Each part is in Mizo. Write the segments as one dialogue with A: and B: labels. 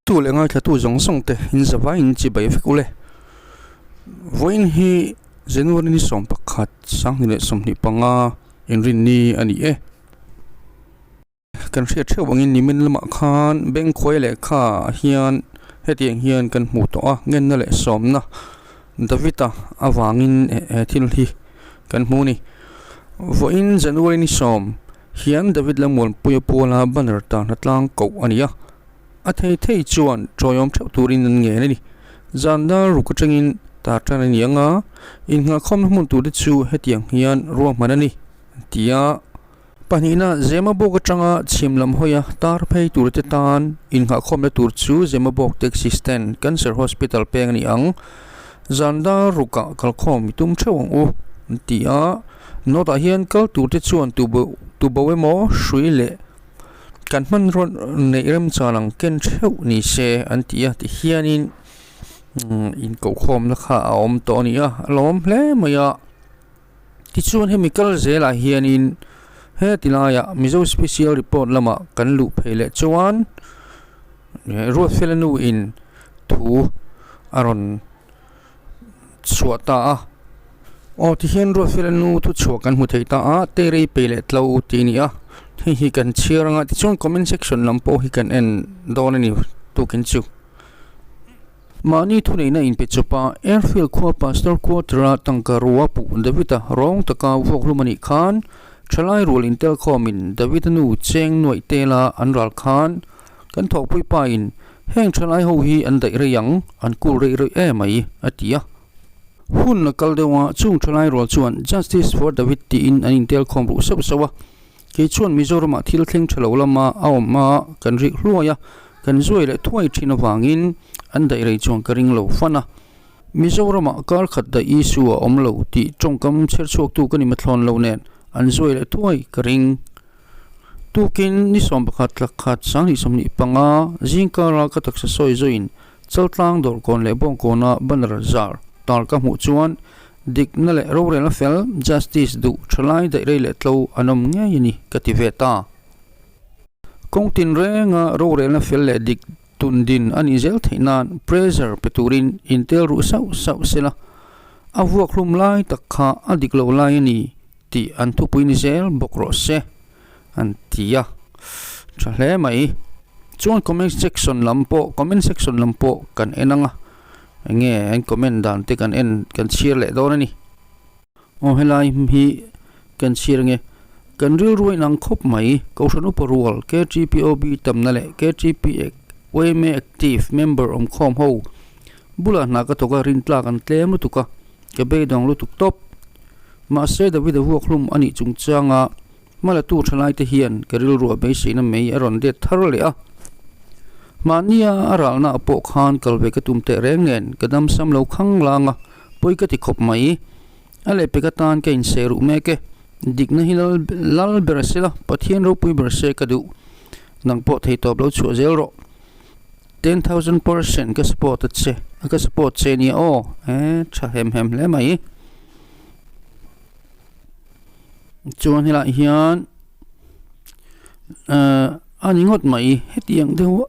A: Tu leh ngaithlatu zawng zawng te in zavaiin chibai vek ule. Vawiin hi January ni 11 2025 inrinni a ni e. Kan hriat theuh angin nimin lamah khan bank khuai lehkha ah hian hetiang hian kan hmuh tawh a ngenna leh sawmna David-a avangin he thil hi kan hmu a ni. Vawiin January ni sawm hian David Lammuanpuia puala banner tahna tlang koh a ni a, a thei thei chuan tawiawm theuh turin an ngen a ni. Zan dar ruk atangin tar tan a ni ang a, innghahkhawmna hmun tur te chu hetiang hian ruahman a ni, ti a. Pahnihna, Zemabawk atanga chhim lam hawia tar phei tur te tan innghahkhawmna tur chu Zemabawk Taxi Stand, Cancer Hospital peng a ni ang. Zan dar rukah kalkhawm i tum theuh ang u, an ti a. Note ah hian kal tur te chuan tubo emaw hrui leh kan hmanraw neih remchan ang ken theuh ni se an ti a. Tihianin inkohkhawmna kha a awm tawh a ni a, a lawm hle mai a. Tichuan hemi kal zelah hianin heti laiah Mizo Special Report lamah kan luh phei leh chuan Ruatfela nu in thu a rawn chhuah ta a. Aw tihian Ruatfela nu thu chhuah kan hmu thei ta a, Terei pei leh tlo tih a ni a, hei hi kan chhiar anga tichuan comment section lam pawh hi kan en dawn a ni tukin chu. Mahni thuneihna inpe chawpa Airfield khua Pastor Quarter-a tangka rua puh David-a rawng taka vuak hlum a nih khan thalai rual intel khawmin David-a nu cheng nuaih tela an ral khan kan thawhpui pain heng thalai ho hi an daih rei ang, an kul rei rei em mai a ti a. Hun a kal deuh a, chung thalai rual chuan Justice for David tiin an intel khawm ruh sauh sauh a. Kei chuan Mizoramah thil thleng tha lo lama a awm a, kan rih hluai a, kan zuai leh thuai thin avangin an daih rei chuan ka ring lo fan a. Mizoramah kar khat daih issue a awm lo tih tawngkam chher chhuaktu ka ni mathlawn lo nen an zuai leh thuai ka ring. Tukin ni 11 thla khat 2025 zingkara ka taksa sawi zawin Chaltlang dawrkawn leh bawngkawna banner zar tar ka hmuh chuan Dikna leh rorelna fel, justice, duh thalai daih rei leh tlo an awm ngei a ni, ka ti ve ta. Kawng tinrenga rorelna fel leh dik tun din a nih zel theih nan pressure pe turin intel ruh sauh sauh sela, a vuak hlum lai tak kha a dik lo lai a ni tih an thupui ni zel bawk rawh se, an ti a. Tha hle mai. Chuan comment section lam pawh comment section lam pawh kan en ang a. Enge an comment dan te kan en kan chhiar leh dawn a ni. Aw helai hi kan chhiar ange kan rilru a inang khawp mai Kohhran upa rual KTPOB tamna leh KTP yma active member awm khawm ho bulah hna ka thawk a rintlak an tlem lutuk a ka beidawng lutuk tawp. Mahse David a vuak hlum a nih chungchanga Hmalatu thalaite hian ka rilruah beiseina mai a rawn let thar leh a. Mahnia a ralnaah pawh khan kal ve ka tum teh reng nen ka damsam lo khang lang a, pawi ka ti khawp mai. A lehpek atan ka inseh ruh mek e. Dikna hi lal lal ber se la, Pathian ropui ber se ka duh. Nang pawh theitawp lo chhuah zel rawh. 10,000% ka support a che, ka support che nia aw. E, tha hem hem hle mai. Chuan helaiah hian ehh a ni ngawt mai hetiang deuh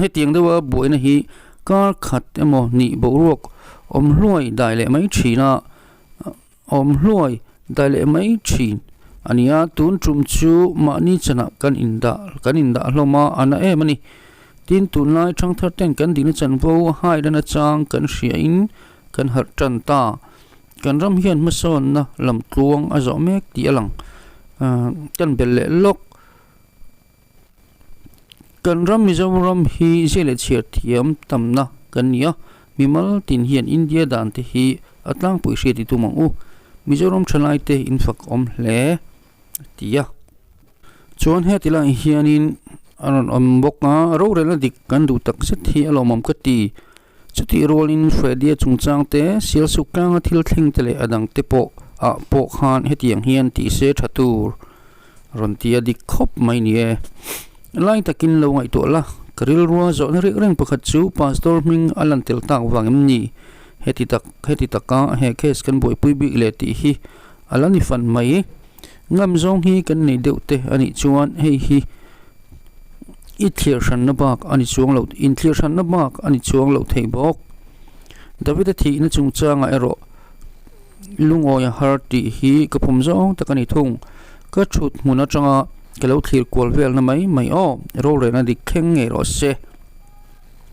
A: hetiang deuha buaina hi kar khat emaw hnih boruak awm hluai dai leh mai thin a awm hluai dai leh mai thin a ni a tun tum chu mahni chanah kan indah kan indah hlawm a a na em a ni tin tunlai thangthar ten kan dikna chanvo hai lana chang kan hria in kan harh tan ta. Kan ram hian hmasawnna lam tluang a zawh mek tih a lang. Kan belh leh lawk. Kan ram Mizoram hi zia leh chhiar thiam tamna kan ni a, mimal tin hian India dan te hi a tlangpui hriat i tum ang u. Mizoram thalai te in fak awm hle a ti a. Chuan heti laiah hianin a rawn awm bawk a, rorelna dik kan duh takzet hi a lawmawm ka ti. Chutih rualin Freddie-a chungchang te, Sialsuk tlanga thil thleng te leh a dang te pawh ah pawh khan hetiang hian tih se tha tur rawn ti a dik khawp mai ni e. Lai takin lo ngaihtuah la, ka rilrua zawhna reng reng pakhat chu Pastor hming a lan tel tak vang em ni? Heti tak heti taka he case kan buaipui bik leh tih hi a la ni fan mai. Ngam zawng hi kan nei deuh te a nih chuan hei hi i thlir hranna bak a ni chuang lo inthlir hranna bak a ni chuang lo thei bawk. David-a thihna chungchangah erawh lungawi a har tih hi ka pawm zawng tak a ni thung. Ka thut hmun atanga ka lo thlir kual velna mai mai aw, rorelna dik thleng ngei rawh se.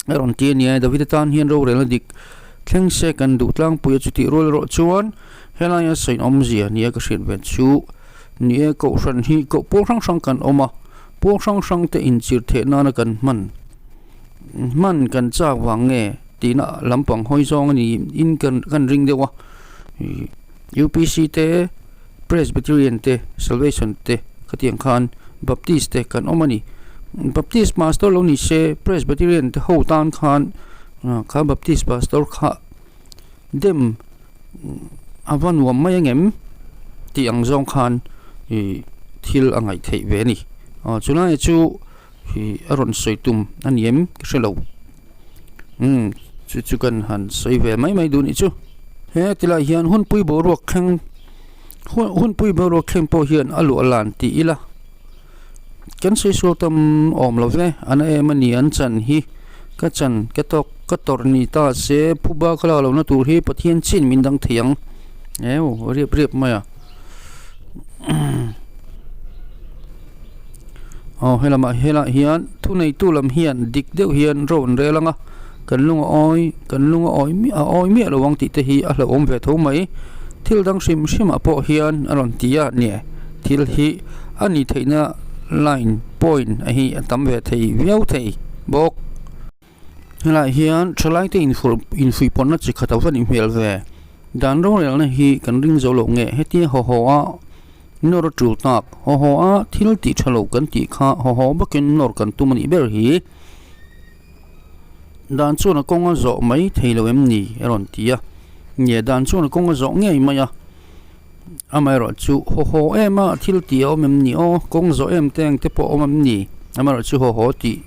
A: A rawn ti a nia, David-a tan hian rorelna dik thleng se kan duh tlangpui a chutih rual erawh chuan helaia sawi awmzia nia ka hriat ve chu ni e, kohhran hi koh pawl hrang hrang kan awm a, pawl hrang hrang te inchir theh nana kan hman hman kan chak vang nge tihna lampang hawi zawng a ni in kan kan ring deuh a, UPC te Presbyterian te Salvation te khatiang khan Baptist te kan awm a ni. Baptist pastor lo ni se Presbyterian te ho tan khan kha Baptist pastor kha dem a va nuam mai angem tih ang zawng khan ih thil a ngaih theih ve a ni. Aw chulai chu ih a rawn sawi tum a ni em ka hre lo. Umm chu chu kan han sawi ve mai mai duh nih chu. He tilai hian hunpui boruak thleng hunpui boruak thleng pawh hian a luah lan tih ila kan sawi sual tam awm lo ve an em a ni an chan hi ka chan ka tawk ka tawrh ni ta se phuba ka lak lohna tur hi Pathian chin min dang thei ang eu riap riap mai a. Aw helamah helah hian thuneitu lam hian dik deuh hian ro an rel ang a kan lung a awi kan lung a awi miah a awi miah lo ang tih te hi a hlauhawm ve tho mai thil dang hrim hrim ah pawh hian a rawn ti a nia thil hi a ni theihna line point a hi a tam ve thei viau thei bawk. Helaiah hian thalai te infuihpawlhna chi khat a va nih hmel ve. Dan rorelna hi kan ring zo loh nge hetia haw haw a nawr a tul tak. Haw haw a thil tih tha lo kan tih kha haw haw bakin nawr kan tum a nih ber hi. Dan chuan a kawng a zawh mai thei lo em ni a rawn ti a. Nge dan chuan a kawng a zawh ngei mai a. Amaherawhchu haw haw em a thil tih a awm em ni aw kawng zawh em te ang te pawh a awm em ni amaherawhchu haw haw tih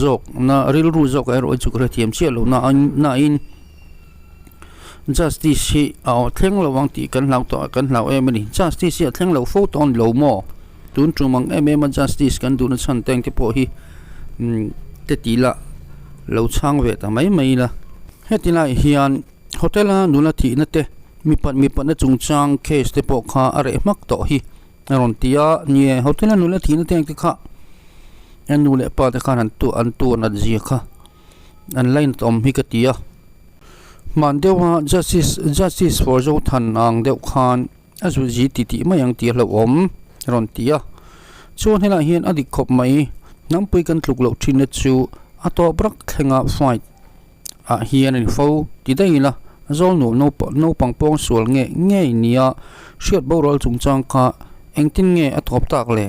A: zawk na rilru zawk ah erawh chu ka hrethiam chiah lo na na in justice hi a aw thleng lo ang tih kan hlau tawh kan hlau em a ni justice hi a thleng lo fo tawh a ni lo maw tun tum ang em em a justice kan duhna chhan te ang te pawh hi te tih lah lo chhang ve ta mai mai ila heti lai hian. Hotel a nula thihna te mipat mipatna chungchang case te pawh kha a reh hmak tawh hi a rawn ti a, nie hotel a nula thihna te ang te kha a nu leh pa te khan an tu an tu nat zia kha an lainat awm hi ka ti a, hman deuh a justice justice for Zothan ang deuh khan a zu zi ti tih mai ang tih a hlauhawm a rawn ti a, chuan helaiah hian a dik khawp mai hnampui kan tluk loh thinna chu a tawp rak thlenga fight. ah hian a ni fo ti daih ila zawlnu naupang pawng sual nge ngei nia hriat boral chungchang kha engtin nge a tawp tak le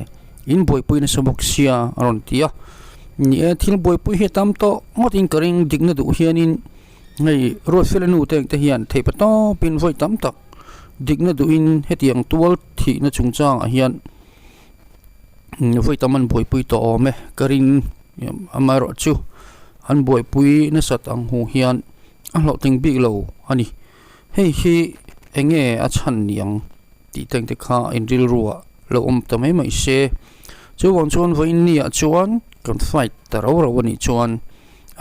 A: in buaipui nasa bawk sia a rawn ti a ni e thil buaipui hi a tam tawh ngawt in ka ring dikna duh hianin hei Ruatfela nu te ang te hian theih pa tawpin vawi tam tak dikna duhin hetiang tual thihna chungchangah hian vawi tam an buaipui tawh awm e ka ring amaherawhchu an buaipui nasat ang hmuh hian a hlawhtling bik lo a ni hei hi eng nge a chhan ni ang tih te ang te kha in rilru ah lo awm ta mai mai se chuvang chuan vawiin ni ah chuan kan fight ta rau rau a nih chuan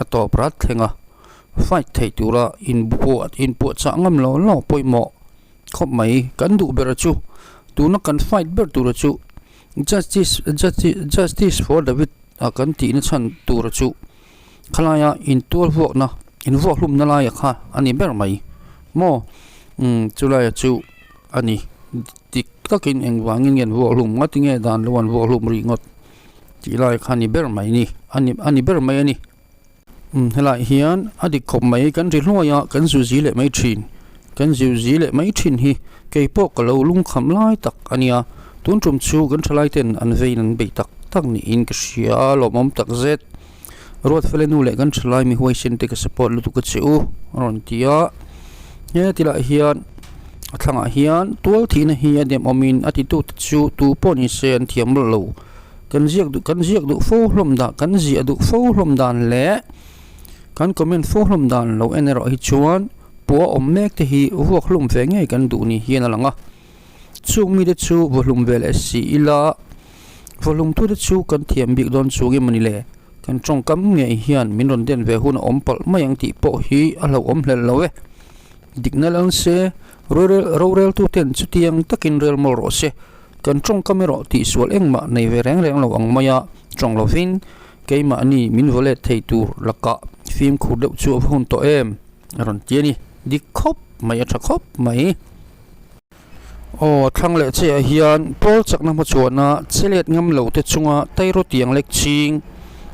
A: a tawp rat thleng a fight thei tura inbuah inpuahchah ngam lo lo pawimawh. Khawp mai, kan duh ber chu tuna kan fight ber tura chu justice justice for David a kan tihna chhan tura chu khalaia intual vuakna invuak hlumna laia kha a ni ber mai maw umm chulaia chu a ni dik takin engvangin nge an vuak hlum ngawt nge dan lo an vuak hlum rih ngawt tih lai kha a ni ber mai ni a ni ber mai a ni. Umm helaiah hian a dik khawp mai kan ri hluai a kan zu zi leh mai thin kan zu zi leh mai thin hi kei pawh ka lo lungkham lai tak a nia tun tum chu kan thalai ten an vein an bei tak tak niin ka hria a lawmawm tak zet Ruatfela nu leh kan thalai mi huaisen te ka support lutuk a che u a rawn ti a he tilai hian a thlangah hian tual thihna hi a dem awmin a titute chu tu pawh ni se an thiam lo. Kan ziak duh kan ziak duh fo hlawm dan kan ziah duh fo hlawm dan leh kan comment fo hlawm dan lo en erawh hi chuan pua awm mek te hi vuak hlawm ve ngei kan duh ni hian a lang a. Chung mite chu vawhlum ve leh si ila, vawhlumtute chu kan thiam bik dawn chung em a ni le? Kan tawngkam ngei hian min rawn den ve hun a awm palh mai ang tih pawh hi a hlauhawm hlelh lo e. Dikna lang se, roreltuten chutiang takin rel mawl rawh se. Kan tawngkam erawh tihsual engmah nei ve reng reng lo ang maia tawng lovin keimahni min vaw let thei tur lakah fimkhur deuh chu a va hun tawh em? A rawn ti a ni. Dik khawp mai, a tha khawp mai. Aw, thlang leh chiah hian pawl chakna hmachhuahna che let ngam lo te chunga tairo tiang lek ching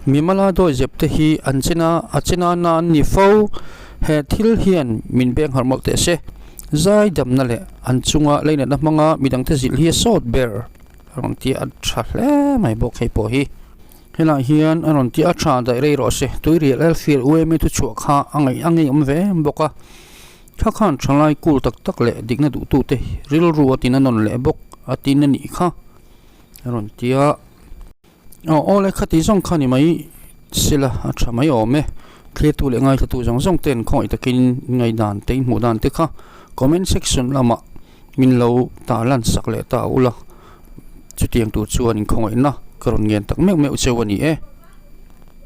A: mimala dawi zep te hi an chena a chena na an ni fo. He thil hian min beng harh mawlh teh se. Zai damna leh an chunga leinatna hmanga midangte zilh hi a sawt ber a rawn ti a tha hle mai bawk hei pawh hi. Helaiah hian a rawn ti a tha daih rei rawh se. Tuirial Elfield UMA thuchhuah kha a ngaih a ngeiawm ve em bawk a. Thla khan thalai kul tak tak leh dikna duhtute rilru a tina nawn leh bawk a tin a nih kha a rawn ti a. Aw aw le khati zawng kha ni mai sela a tha mai awm e. Thliatu leh ngaithlatu zawng zawng ten khawngaih takin ngaihdan te inhmuh dan te kha comment section lamah min lo tah lan sak leh ta ula. Chutiang tur chuan inkhawngaihna ka rawn ngen tak meuh meuh cheu a ni e.